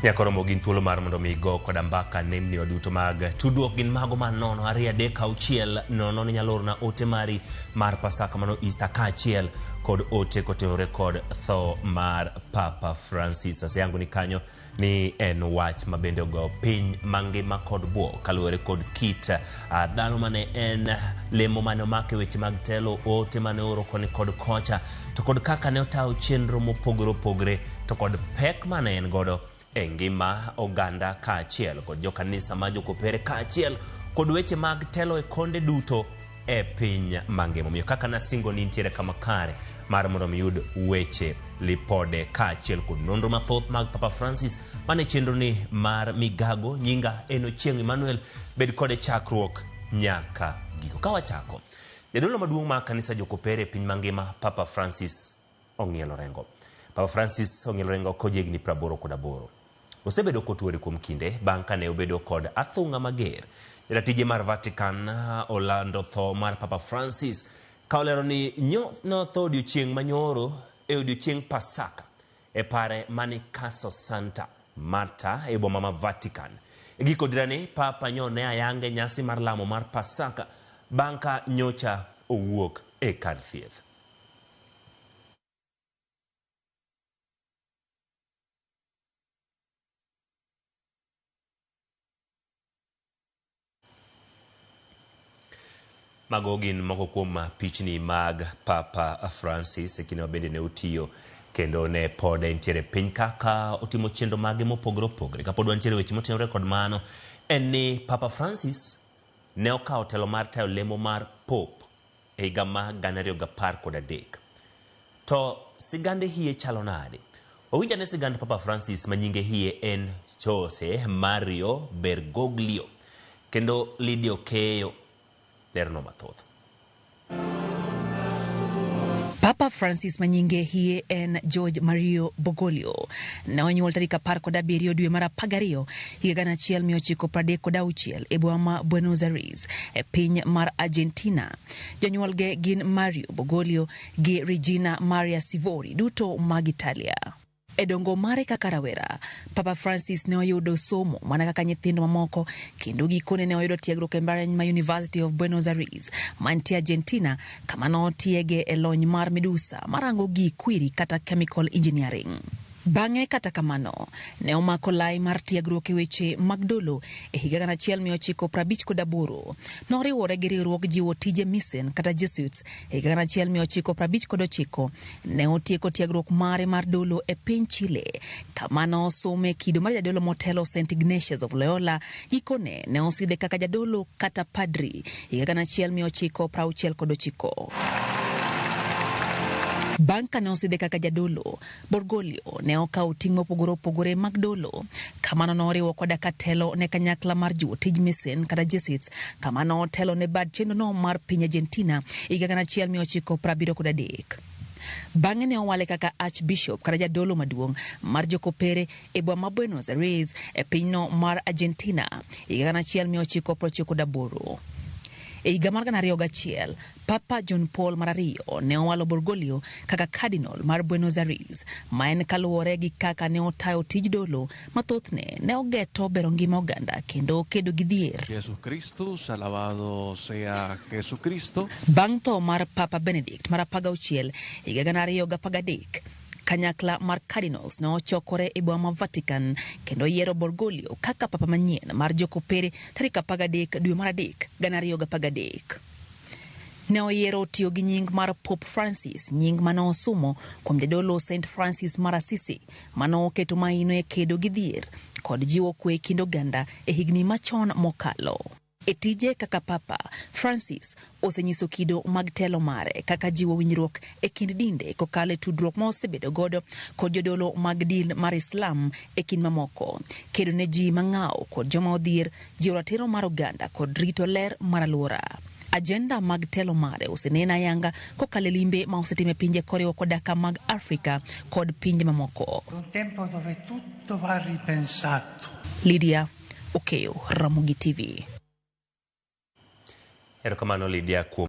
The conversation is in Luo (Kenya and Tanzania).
Nyaka romo gin thuolo mar mondo mi go koda mbaka nembni wa duto mag tudruok gin mago ma 0 2 3 6 0 inyalo orna ote mari mar Pasaka mano Easter kaachiel kod ote kotenore kod tho mar Papa Francis. Aseyango ni kanyo ni en wach ma bende ogo piny mangima kod bwok kaluwore kod kit dhano mane en lemo mane omake weche mag telo ote mane ooro koni kod kocha to kod kaka ne otayo chenro mopogore opogore to kod pek mane en godo e ngima oganda kaachiel kod jokanisa ma jokopere kaachiel kod weche mag telo e konde duto e piny mangima. Omiyo kaka nasingo ni nitiere kama kare mar mondo mi yud weche lipode kaachiel kod nonro mathoth mag Papa Francis mane chenro ni mar migago. Nyinga en Ochieng' Emmanuel, bed kode chakruok nyaka giko. Ka wachako, jadolo maduong' mar kanisa jokopere e piny mangima Papa Francis ong'ielo rengo. Papa Francis ong'ielo rengo kojahigni 88. Osebedo kotuore kuom kinde bang' kane obedo kod athung'a mager. Jatije mar Vatican olando tho mar Papa Francis ka olero ni notho odiochieng' manyoro e odiochieng' Pasaka e pare mani Casa Santa Marta e boma ma Vatican. E giko dirani, Papa nyo ne ayanga e nyasi mar lamo mar Pasaka bang' ka nyocha owuok e kar thieth. Mago gin moko kuom pichni mag Papa Francis e kinde ma bende ne otiyo kendo ne pod entiere piny kaka otimo chenro mage mopogore opogore. Kapod wantiere weche motenore kod mano, en ni Papa Francis ne okawo telo mar tayo lemo mar Pope e higa ma 2013. To sigande hie chalo nade? Wawinj ane sigand Papa Francis ma nyinge hie en Jose Mario Bergoglio kendo Lydia Okeyo lerno mathoth. Papa Francis ma nyinge hie en George Mario Bergoglio ne onyuol tarik 17 dwe mar 12 higa 1936 e boma ma Buenos Aires e piny mar Argentina. Jonyuolge gin Mario Bergoglio gi Regina Maria Sivori duto mag Italia. E dongo mare kaka rawera, Papa Francis ne oyudo somo mana kaka nyithindo mamoko kendo gikone ne oyudo tiegruok e mbalariany ma University of Buenos Aires mantie Argentina kama notiege e lony mar midusa marango gik kwiri kata chemical engineering. Bang'e kata kamano, ne omako lai mar tiegruok e weche mag dolo e higa 1958. Noriwore gi riwruog jiwo tije misen kata Jesuits e higa 1959. Ne otieko tiegruok mare mar dolo e piny Chile, kama nosome kido mar jadolo motelo St. Ignatius of Loyola. Gikone ne osidhe kaka jadolo kata padri higa 1969. Bang' kane osidhe kaka jadolo, Bergoglio ne okawo ting' mopogore opogore mag dolo. Kamano noriwo koda ka telo ne kanyakla mar jiwo tij misen kata Jesuits, kama notelo ne bad chenrono mar piny Argentina higa 1973. Bang'e ne owale kaka Archbishop kata jadolo maduong' mar jokopere e boma ma Buenos Aires e pinyno mar Argentina higa 1998. E higa mar 2001, Papa John Paul mar ariyo ne owalo Bergoglio kaka Cardinal mar Buenos Aires, ma en kaluwore gi kaka ne otayo tij dolo ma thothne ne ogeto bero ngima oganda kendo kedo gi dhier. Jesus Christus, alabado sea Jesucristo. Bang' tho mar Papa Benedict mar 16 higa 2013, kanyakla mar Cardinals ne ochokore e boma ma Vatican kendo yiero Bergoglio kaka papa manyien mar jokopere tarik 13 dwe mar 3 2013. Ne oyiero tiyo gi nying mar Pope Francis, nying mane osumo kuom jadolo St. Francis mar Assisi, mane oketo maino e kedo gi dhier kod jiwo kwe e kind oganda e higni machon mokalo. E tije kaka Papa, Francis osenyiso kido mag telo mare kaka jiwo winjruok e kind dinde kokalo e tudruok ma osebedo godo kod jodolo mag din mar Islam e kind mamoko, kedo ne ji mang'aw kod joma odhier, jiwo ratiro mar oganda kod rito ler mar alwora. Agenda mag telo mare osenen ayanga kokalo e limbe ma osetimo e pinje koriwo koda ka mag Afrika kod pinje mamoko. Un tempo dove tutto va ripensato. Lydia Okeyo, Ramogi TV. Erokamano Lydia kuom